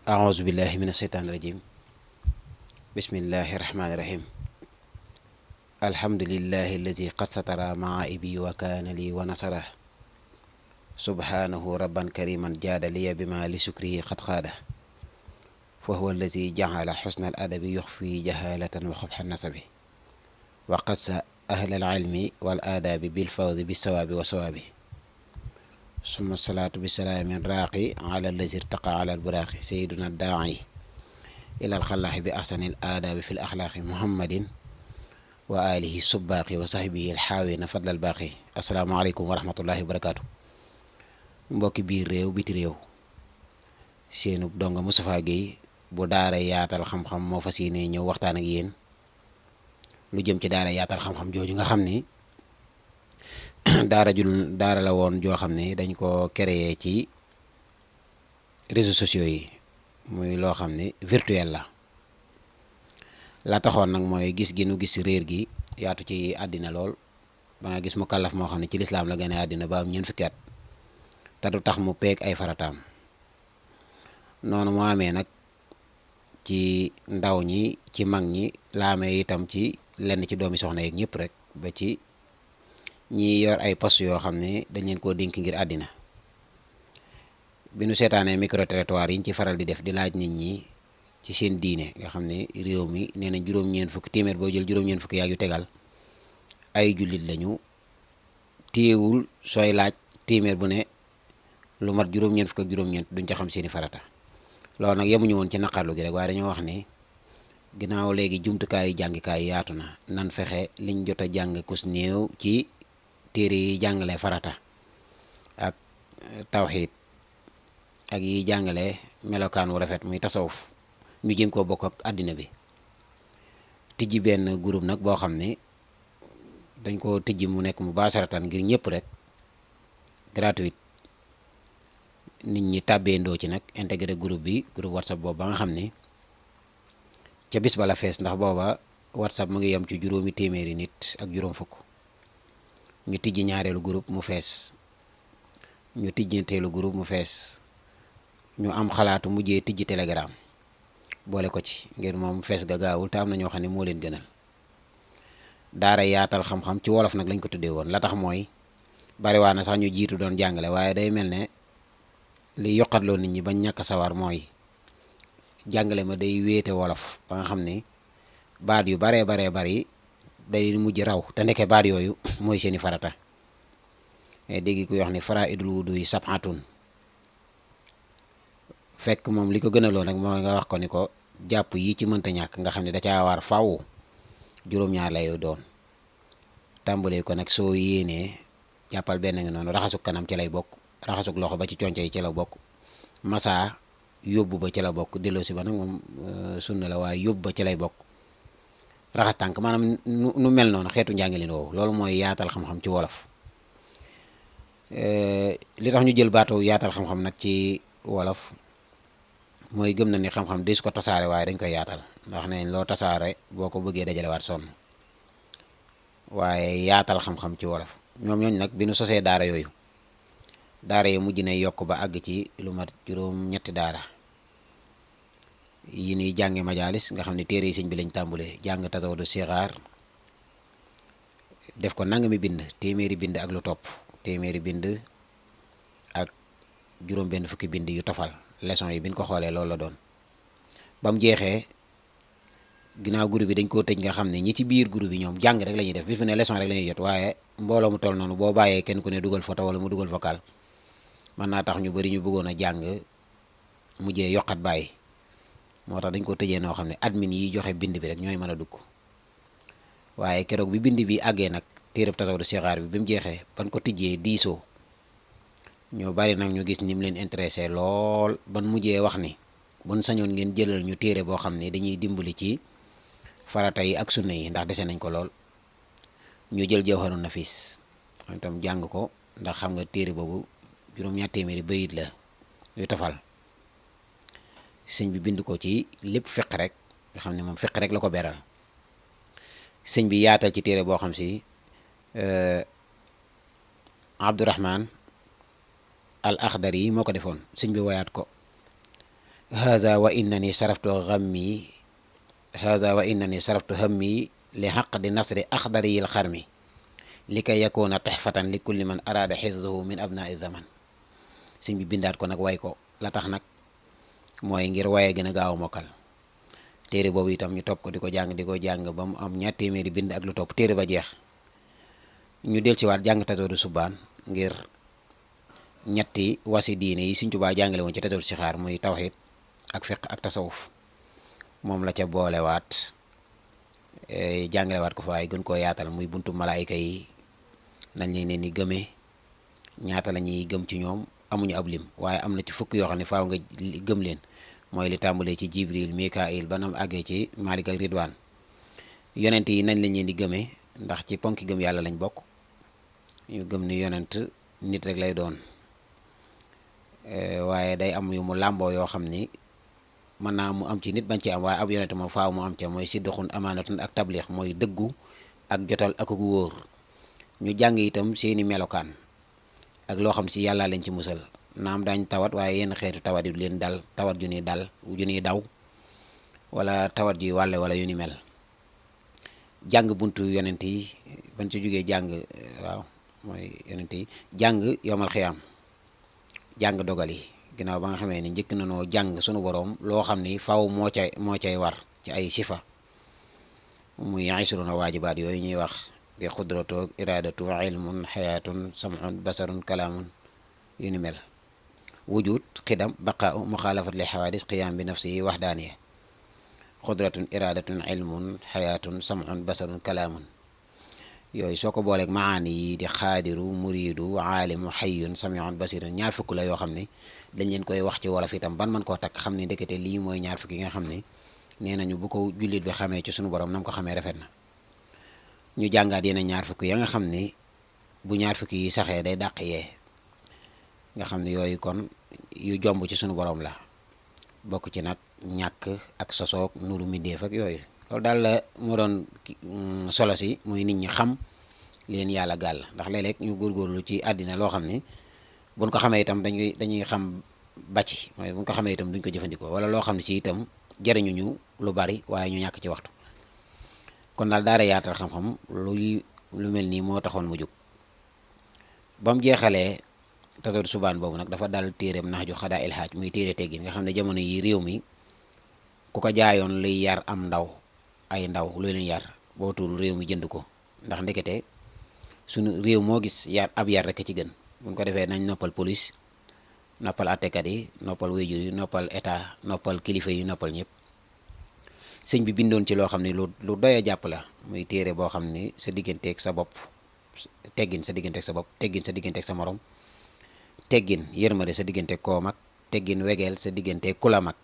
أعوذ بالله من الشيطان الرجيم بسم الله الرحمن الرحيم الحمد لله الذي قد ستر معائبي وكان لي ونصره سبحانه ربا كريما جاد لي بما لشكره قد خاده فهو الذي جعل حسن الأدب يخفي جهالة وخبح النسب وقص أهل العلم والآداب بالفوز بالثواب والصواب ثم الصلاة بالسلام الراقي على الذي ارتقى على البراق سيدنا الداعي إلى الخلاح بأحسن الآداب في الأخلاق محمد وآله السباق وصحبه الحاوين فضل الباقي السلام عليكم ورحمة الله وبركاته mbokki biir réew biti réew seenub donga Moustapha Guèye bu daara yaatal xam-xam moo fas yéene ñëw waxtaan ak yéen lu jëm ci daara yaatal xam-xam jooju nga xam ni daara la woon joo xam ne dañ ko créé ci réseaux sociaux yi muy loo xam ne virtuel la taxoon nag mooy gis gi nu gis réer gi yaatu ci àddina lool ba nga gis mu kàllaf moo xam ne ci lislaam la gën a àddina ba am ñeent fukki at te du tax mu peeg ay farataam noonu mu amee nag ci ndaw ñi ci mag ñi laamee itam ci lenn ci doomi soxna yeeg ñëpp rek ba ci ñi yor ay poste yoo xam ne dañ leen koo dénk ngir àddina bi nu seetaanee micro territoire yi ñu ci faral di def di laaj nit ñi ci seen diine nga xam ne réew mi nee na juróom-ñeent fukki téeméer boo jël juróom-ñeent fukki yaa yu tegal ay jullit lañu téewul sooy laaj téeméer bu ne lu mat juróom-ñeent fukk ak juróom-ñeent duñ ca xam seeni farata loolu nag yemuñu woon ci naqarlu gi rek waaye dañoo wax ne ginnaaw léegi jumtukaayu jàngikaay yaatu na nan fexe liñ jot a jàng kus néew ci téere yi jàngale farata ak tawxiid ak yi jàngale melokaan wu rafet muy tasawuf ñu jëm koo bokk ak àddina bi tijji benn groupe nag boo xam ne dañ ko tijji mu nekk mu baasaratan ngir ñëpp rek gratuit nit ñi tàbbeendoo ci nag intégré groupe whatsapp boobu ba nga xam ne ca bis ba la fees ndax booba whatsapp mu ngi yem ci juróomi téeméeri nit ak juróom fukk ñu tijji ñaareelu groupe mu fees ñu tijjanteelu groupe mu fees ñu am xalaatu mujjee tijji telegram boole ko ci ngir moom fees ga gaawul te am na ñoo xam ne moo leen gënal daara yaatal xam-xam ci wolof nag lañ ko tuddee woon la tax mooy bariwaa na sax ñu jiitu doon jàngale waaye day mel ne li yokkatloo nit ñi bañ ñàkk sawar mooy jàngale ma day wéete wolof ba nga xam ne baat yu baree bari day mujj raw te ndeke baat yooyu mooy seeni farata dégg kuy wax ni fara idul wudu yi sab'atun fekk moom li ko gënaloo nag mooy nga wax ko ni ko jàpp yi ci mënta ñàkk nga xam ne da caa war faw juróom-ñaar lay doon tàmbalee ko nag soo yéenee jàppal benn nga noonu raxasuk kanam ci lay bokk raxasuk loxo ba ci conco yi ci la bokk masa yóbbu ba ci la bokk delloo si ba nag moom sunna la waaye yóbbu ba ci lay bokk raxas tànk maanaam nu mel noonu xeetu njàngalin woowu loolu mooy yaatal xam-xam ci wolof li tax ñu jël baatu yaatal xam-xam nag ci wolof mooy gëm na ni xam-xam des ko tasaare waaye dañ koy yaatal ndax ne loo tasaare boo ko bëggee dajalewaat sonn waaye yaatal xam-xam ci wolof ñoom ñooñ nag bi nu sosee daara yooyu daara yi mujj na yokk ba àgg ci lu mat juróom-ñetti daara yi ni jànge majaalis nga xam ne téere yi sëñ bi lañ tàmbulee jàng tasawudu sixaar def ko nangami bind téeméeri bind ak lu topp téeméeri bind ak juróom benn fukki bind yu tofal leçon yi biñ ko xoolee loolu la doon ba mu jeexee ginnaaw groupe bi dañ koo tëj nga xam ne ñi ci biir groupe bi ñoom jàng rek la ñuy def bis bu ne leçon rek la ñuy jot waaye mbooloo mu toll noonu boo bàyyee kenn ku ne dugal photo wala mu dugal vocal mën naa tax ñu bari ñu bëggoon a jàng mujjee yokkat bàyyi moo tax dañ ko tëjee noo xam ne admin yi joxe bind bi rek ñooy mën a dugg waaye keroog bi bind bi àggee nag téereb tasawudu sixaar bi mu jeexee ban ko tijjee diisoo ñoo bari nag ñu gis ni mu leen intéressé lool ban mujjee wax ni buñ sañoon ngeen jëlal ñu téere boo xam ne dañuy dimbali ci farata yi ak sunna yi ndax dese nañ ko lool ñu jël jawharun nafis itam jàng ko ndax xam nga téere boobu juróom-ñaar téeméeri bayit la yu tofal sëñ bi bind ko ci lépp fiq rek nga xam ne moom fiq rek la ko beral sëñ bi yaatal ci téere boo xam si Abdourahman al Akhdari yi moo ko defoon sëñ bi woyaat ko haza wa innani saraftu ghammi haza wa innani saraftu hammi li haqdi nasri axdariyil xarmi li kay yakuna tuhfatan li kulli man araada xifzuhu min abnai zaman. sëñ bi bindaat ko nag way ko la tax nag mooy ngir waye gën a gaaw a mokkal. téere boobu itam ñu topp ko di ko jàng ba mu am ñaar téeméeri bind ak lu topp téere ba jeex ñu del ci waat jàng Tazawudu Subaan ngir ñetti wasi diine yi Sëñ Tuubaa jàngale woon ci Tazawudu Sixaar muy tawxiid ak fiq ak tasawuf moom la ca boolewaat jàngalewaat ko fa waaye gën koo yaatal muy buntu malaayika yi nañ leen ni gëmee ñaata la ñuy gëm ci ñoom amuñu ab lim waaye am na ci fukk yoo xam ne faaw nga gëm leen mooy li tàmbalee ci Jibril Mikaayil ba nam àggee ci Maalik ak Ridwaan. yonent yi nañ lañ leen di gëmee ndax ci ponki gëm yàlla lañ bokk ñu gëm ni yonent nit rek lay doon waaye day am yu mu làmboo yoo xam ni mën naa mu am ci nit bañ ci am waaye ab yonent moom faaw mu am ca mooy siddiqun amaanatun ak tabliix mooy dëggu ak jotal ak gu wóor. ñu jàng itam seeni melokaan ak loo xam si yàlla lañ ci musal naam daañ tawat waaye yenn xeetu tawat yu leen dal tawat ju ni dal ju ni daw wala tawat ji wàlle wala yu ni mel. jàng buntu yonent yi bañ ci jógee jàng waaw mooy yonent yi jàng yomal xiyaam jàng dogal yi ginnaaw ba nga xamee ni njëkk na noo jàng sunu boroom loo xam ni faw moo cay war ci ay sifa muy isruna waajibaat yooyu ñuy wax di xudratu iradatu ilmun xayaatun samun basarun kalaamun yu ni mel. wujud xidam baqaau muxaalafat li xawaadis qiyaam bi nafsi waxdaaniya xudratun iradatun ilmun xayaatun samun basarun kalaamun yooyu soo ko booleeg maani yi di xaadiru muridu aalimu xayyun samiun basirun ñaar fukk la yoo xam ne dañ leen koy wax ci wolof itam ban man koo takk xam ne ndekete lii mooy ñaar fukk yi nga xam ne nee nañu bu ko jullit bi xamee ci sunu borom nam ko xamee rafet na. ñu jàngaat yeneen ñaar fukk ya nga xam ne bu ñaar fukk yi saxee day dàq yee nga xam ne yooyu kon yu jomb ci sunu borom la bokk ci nag ñàkk ak sosoog nuru mbindéef ak yooyu. loolu daal la moo doon solo si muy nit ñi xam leen yàlla gàll ndax léeg-léeg ñu góorgóorlu ci àddina loo xam ne buñ ko xamee itam dañuy xam bàcc mooy buñ ko xamee itam duñ ko jëfandikoo wala loo xam ne si itam jariñu ñu lu bari waaye ñu ñàkk ci waxtu. kon daal daara yaatal xam-xam lu mel nii moo taxoon mu jóg. ba mu jeexalee Tazawudu Subaan boobu nag dafa dal téereem Nahju Xadaa il Haaj muy téere teggin nga xam ne jamono yi réew mi ku ko jaayoon luy yar am ndaw ay ndaw lu leen yar bootul réew mi jënd ko ndax ndekete sunu réew moo gis yar ab yar rek ci gën. buñ ko defee nañ noppal police noppal àttekat yi noppal wéjur yi noppal état noppal kilifa yi noppal ñëpp. sëñ bi bindoon ci loo xam ne lu doy a jàpp la muy téere boo xam ni sa digganteeg sa bopp teggin sa digganteeg sa bopp teggin sa digganteeg sa morom teggin yërmande sa digganteeg koo mag teggin wegeel sa digganteeg ku la mag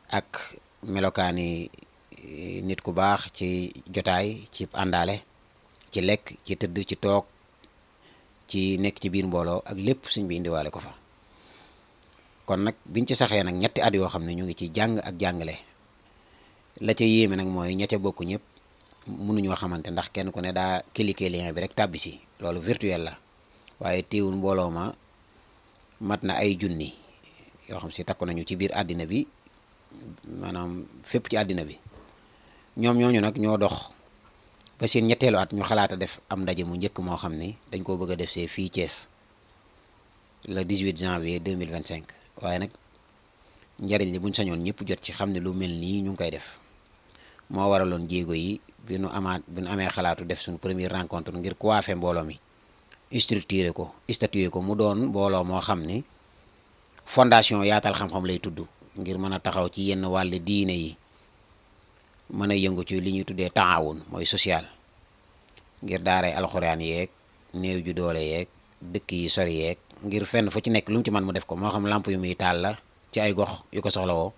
ak melokaani nit ku baax ci jotaay ci àndaale ci lekk ci tëdd ci toog ci nekk ci biir mbooloo ak lépp sëñ bi indiwaale ko fa. kon nag biñ ci saxee nag ñetti at yoo xam ne ñu ngi ci jàng ak jàngale la ca yéeme nag mooy ña ca bokk ñëpp mënuñoo xamante ndax kenn ku ne daa cliquer lien bi rek tàbbi si loolu virtuel la waaye teewul mbooloo ma mat na ay junni yoo xam si takku nañu ci biir àddina bi maanaam fépp ci àddina bi. ñoom ñooñu nag ñoo dox ba seen ñetteelu at ñu xalaata def am ndaje mu njëkk moo xam ni dañ koo bëgg a def see fii Thiès le 18 janvier 2025 waaye nag njariñ li buñ sañoon ñëpp jot ci xam ne lu mel nii ñu ngi koy def moo waraloon jéego yi bi nu amee xalaatu def suñu première rencontre ngir coiffer mbooloo mi structuré ko statué ko mu doon mbooloo moo xam ni fondation yaatal xam-xam lay tudd ngir mën a taxaw ci yenn wàll diine yi mën a yëngu ci li ñuy tuddee taawun mooy social ngir daaray alxuraan yeeg néew ju doole yeeg dëkk yi sori yeeg ngir fenn fu ci nekk lu mu ci man mu def ko moo xam lamp yu muy taal la ci ay gox yu ko soxlawoo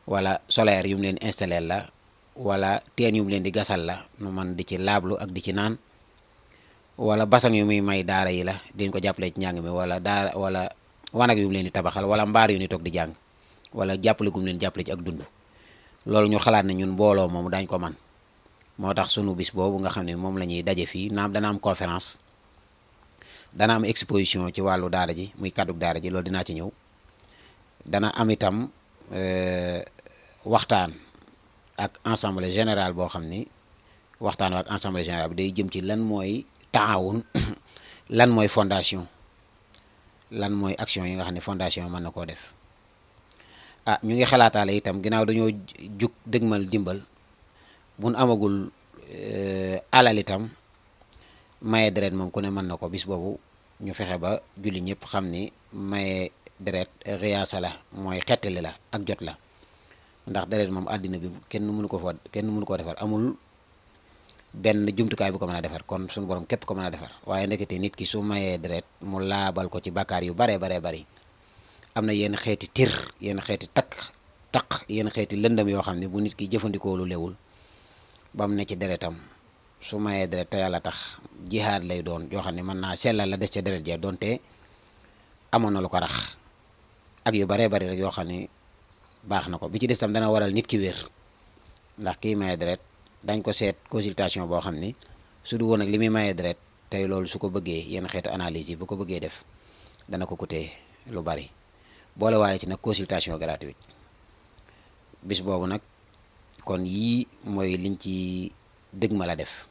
wala solaire yu mu leen installé la wala teen yu mu leen di gasal la nu man di ci laablu ak di ci naan wala basang yu muy may daara yi la diñ ko jàppale ci njàng mi wala daara wala wanag yu mu leen di tabaxal wala mbaar yu ni toog di jàng wala jàppale gu mu leen jàppale ci ak dund. loolu ñu xalaat ne ñun mbooloo moomu dañ ko man moo tax sunu bis boobu nga xam ne moom la ñuy daje fii naam dana am conférence dana am exposition ci wàllu daara ji muy kàddug daara ji loolu dinaa ci ñëw dana am itam waxtaan ak assemblée générale boo xam ni waxtaan ak assemblée générale bi day jëm ci lan mooy taawun lan mooy fondation lan mooy action yi nga xam ne fondation mën na koo def. ñu ngi xalaataale itam ginnaaw dañoo jug dëgmal dimbal buñ amagul alal itam maye deret moom ku ne mën na ko bis boobu ñu fexe ba julli ñëpp xam ni maye deret riyaasa la mooy xettali la ak jot la ndax deret moom àddina bi kenn mënu koo defar amul benn jumtukaay bu ko mën a defar kon suñu borom képp ko mën a defar waaye ndekete nit ki su mayee deret mu laabal ko ci bàkkaar yu baree bari am na yenn xeeti tir yenn xeeti taq yenn xeeti lëndëm yoo xam ne bu nit ki jëfandikoo lu lewul ba mu ne ci deretam su mayee deret te yàlla tax jihaad lay doon yoo xam ne mën naa sellal la des ca deret ja donte amoon na lu ko rax ak yu baree bari rek yoo xam ne baax na ko bi ci des tam dana waral nit ki wér ndax kii maye deret dañ ko seet consultation boo xam ni su du woon ak li muy mayee deret tey loolu su ko bëggee yenn xeetu analyse yi bu ko bëggee def dana ko coûter lu bari boole waale ci nag consultation gratuite bis boobu nag kon yii mooy liñ ci dëgg ma la def.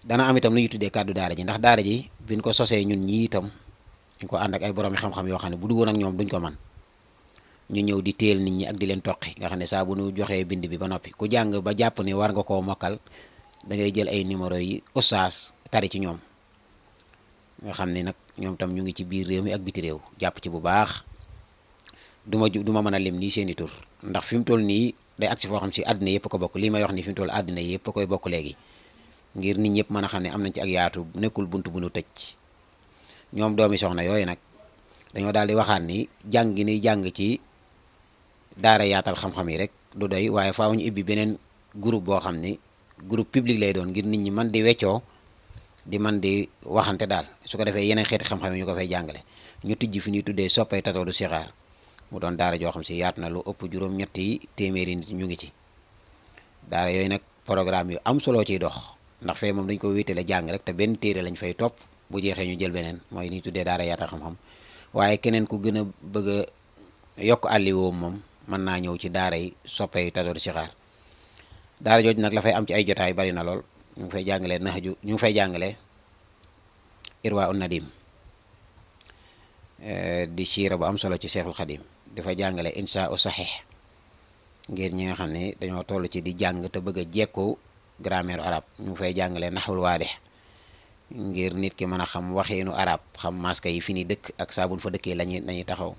dana am itam lu ñuy tuddee kàddu daara ji ndax daara ji biñ ko sosee ñun ñii itam ñu ko ànd ak ay boroomi xam-xam yoo xam ne bu du woon ak ñoom duñ ko man ñu ñëw di teel nit ñi ak di leen toqi nga xam ne saa bu nu joxee bind bi ba noppi ku jàng ba jàpp ni war nga koo mokkal da ngay jël ay numéro yi ustaas tari ci ñoom nga xam ne nag ñoom tam ñu ngi ci biir réew mi ak biti réew jàpp ci bu baax du ma mën a lim nii seeni tur ndax fi mu toll nii day agsi foo xam si àddina yëpp ko bokk lii may wax ni fi mu toll àddina yëpp a koy bokk léegi ngir nit ñëpp mën a xam ne am nañ ci ak yaatu nekkul bunt bu nu tëj ñoom doomi soxna yooyu nag dañoo daal di waxaat ni jàng gi ni jàng ci daara yaatal xam-xam yi rek du doy waaye faaw ñu ibbi beneen groupe boo xam ni groupe public lay doon ngir nit ñi man di weccoo di man di waxante daal su ko defee yeneen xeeti xam-xam yi ñu ko fay jàngale ñu tijji fi ñuy tuddee soppay Tazawudu Sixaar mu doon daara joo xam si yaatu na lu ëpp juróom-ñetti téeméeri nit ñu ngi ci daara yooyu nag programme yu am solo ciy dox ndax fee moom dañ ko wéetale jàng rek te benn téere lañ fay topp bu jeexee ñu jël beneen mooy ni tuddee daara yaatal xam-xam waaye keneen ku gën a bëgg a yokk àlliwoom moom mën naa ñëw ci daara yi soppay Tazawudu Sixaar daara jooju nag la fay am ci ay jotaay bari na lool ñu ngi fay jàngalee naxju ñu ngi fay jàngalee irwa un nadim di siira bu am solo ci Seexul Xadim di fa jàngale insha u saxiix ngir ñi nga xam ne dañoo toll ci di jàng te bëgg a jekku grammaire arab ñu ngi fay jàngale naxwul waadix ngir nit ki mën a xam waxiinu arab xam maska yi fi ni dëkk ak saa buñ fa dëkkee lañuy taxaw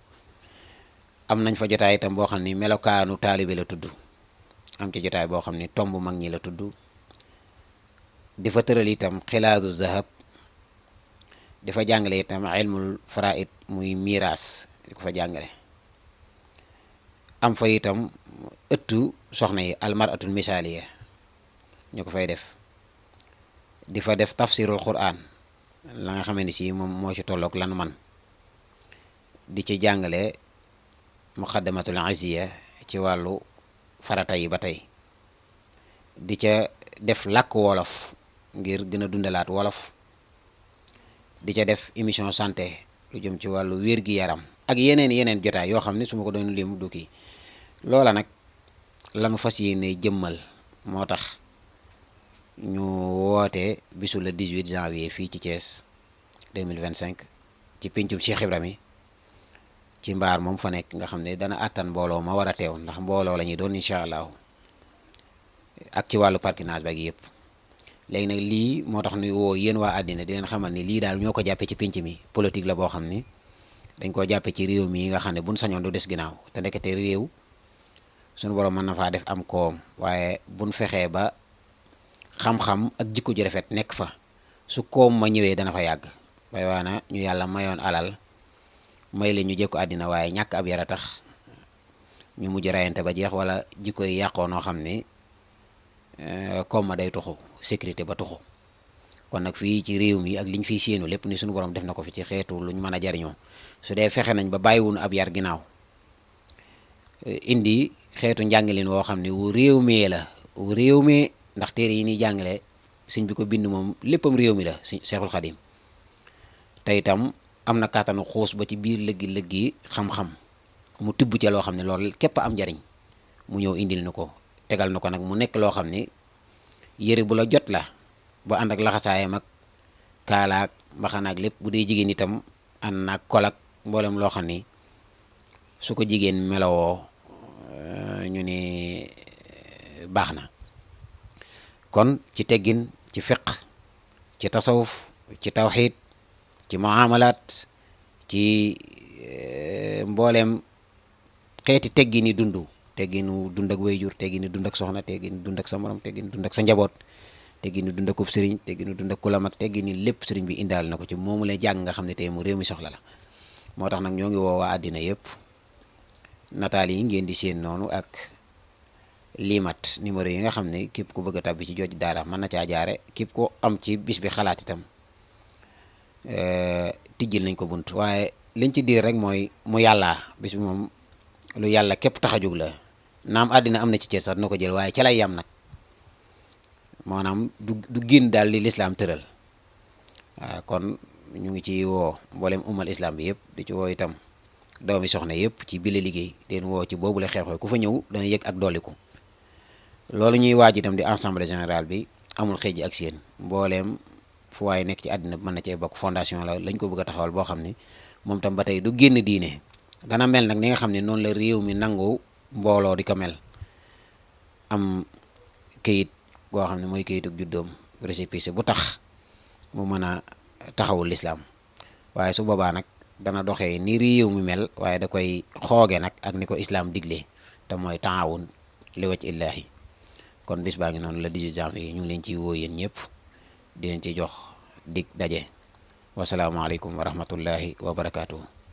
am nañ fa jotaay itam boo xam ni melokaanu taalibe la tudd am ci jotaay boo xam ni tomb mag ñi la tudd di fa tëral itam xilaadu zahab di fa jàngale itam ilmul faraid muy miraas di ko fa jàngale am fa itam ëttu soxna yi almaratul misaaliya ñu ko fay def di fa def tafsirul quran la nga xamee ni si moom moo ci tolloog lan man di ci jàngale muqaddamatul aziya ci wàllu farata yi ba tey di ca def làkk wolof ngir gën a dundalaat wolof di ca def émission santé lu jëm ci wàllu wér-gi-yaram ak yeneen jotaay yoo xam ne su ma ko doon lim du kii loola nag lanu fas yéene jëmmal moo tax ñu woote bisu le 18 janvier fii ci Thiès 2025 ci pencum Cheikh Ibrahima mi ci mbaar moom fa nekk nga xam ne dana àttan mbooloo ma war a teew ndax mbooloo la ñuy doon incha allah ak ci wàllu parkinage ba gi yëpp léegi nag lii moo tax nuy woo yéen waa àddina di leen xamal ni lii daal ñoo ko jàppee ci penc mi politique la boo xam ni dañ koo jàppee ci réew mi nga xam ne buñ sañoon du des ginnaaw te ndekete réew suñu borom mën na faa def am koom waaye buñ fexee ba xam-xam ak jikko ji rafet nekk fa su koom ma ñëwee dana fa yàgg waaye waana ñu yàlla mayoon alal may leen ñu jekku àddina waaye ñàkk ab yara tax ñu mujj rayante ba jeex wala jikko yi yàqoo noo xam ne koom ma day tuxu sécurité ba tuxu kon nag fii ci réew mi ak liñ fiy séenu lépp ni suñu borom def na ko fi ci xeetu luñ mën a jariñoo su dee fexe nañ ba bàyyiwunu ab yar ginnaaw indi xeetu njàngalin woo xam ne wu réew mi la wu réew mi ndax téere yi ñuy jàngale sëñ bi ko bind moom léppam réew mi la Seexul Xadim te itam am na kàttanu xuus ba ci biir lëggi-lëggi xam-xam mu tibb ca loo xam ne loolu képp am njariñ mu ñëw indil na ko tegal na ko nag mu nekk loo xam ne yëre bu la jot la bu ànd ak laxasaayam ak kaalaak mbaxanaak lépp. bu dee jigéen itam ànd naag kolak mboolem loo xam ni su ko jigéen melowoo ñu ne baax na. kon ci teggin, ci fiq, ci tasawuf, ci tawxiid, ci muamalaat, ci mbooleem xeeti teggini tegginu dund ak wayjur, tegginu dund ak soxna, tegginu dund ak sa morom, tegginu dund ak sa njaboot, tegginu dund ak sëriñ, tegginu dund ak ku la mag, teggini lépp sëriñ bi indaal na ko ci moomu la jàng nga xam ne tey mu réew mi soxla la. moo tax nag ñoo ngi woo waa àddina yëpp. nataal yi ngeen di seen noonu ak liimat numéro yi nga xam ne képp ku bëgg a tàbbi ci Jooju Daara mën na caa jaare. képp ko am ci bis bi xalaat itam tijjil nañ ko bunt. waaye liñ ci diir rek mooy mu yàllaa bis bi moom lu yàlla képp tax a jóg la. naam àddina am na ci cër sax dina ko jël waaye ca lay yam nag, maanaam du génn daal li lislaam tëral. waaw kon ñu ngi ci woo mboolem umal islam bi yëpp, di ci woo itam doomi soxna yëpp ci bile liggéey, leen woo ci boobu la xeexoo ku fa ñëw dana yëg ak dolliku. loolu ñuy waaj itam di assemblée générale bi amul xëj ak seen mbooleem fu waaye nekk ci àddina bi mën na cee bokk. fondation la lañ ko bëgg a taxawal boo xam ne moom tam ba tey du génn diine, dana mel nag ni nga xam ne noonu la réew mi nangu mbooloo di ko mel. am këyit goo xam ne mooy këyitug juddoom, récépissé bu tax mu mën a taxawul lislaam. waaye su boobaa nag dana doxee ni réew mi mel, waaye da koy xooge nag ak ni ko islaam digle te mooy taawun li wacc illaahi. kon bis baa ngi noonu la 18 janvier ñu ngi leen ciy woo yéen ñëpp di leen ci jox dig daje. wasalaamaaleykum wa rahmatullahi wa barakaatuhu.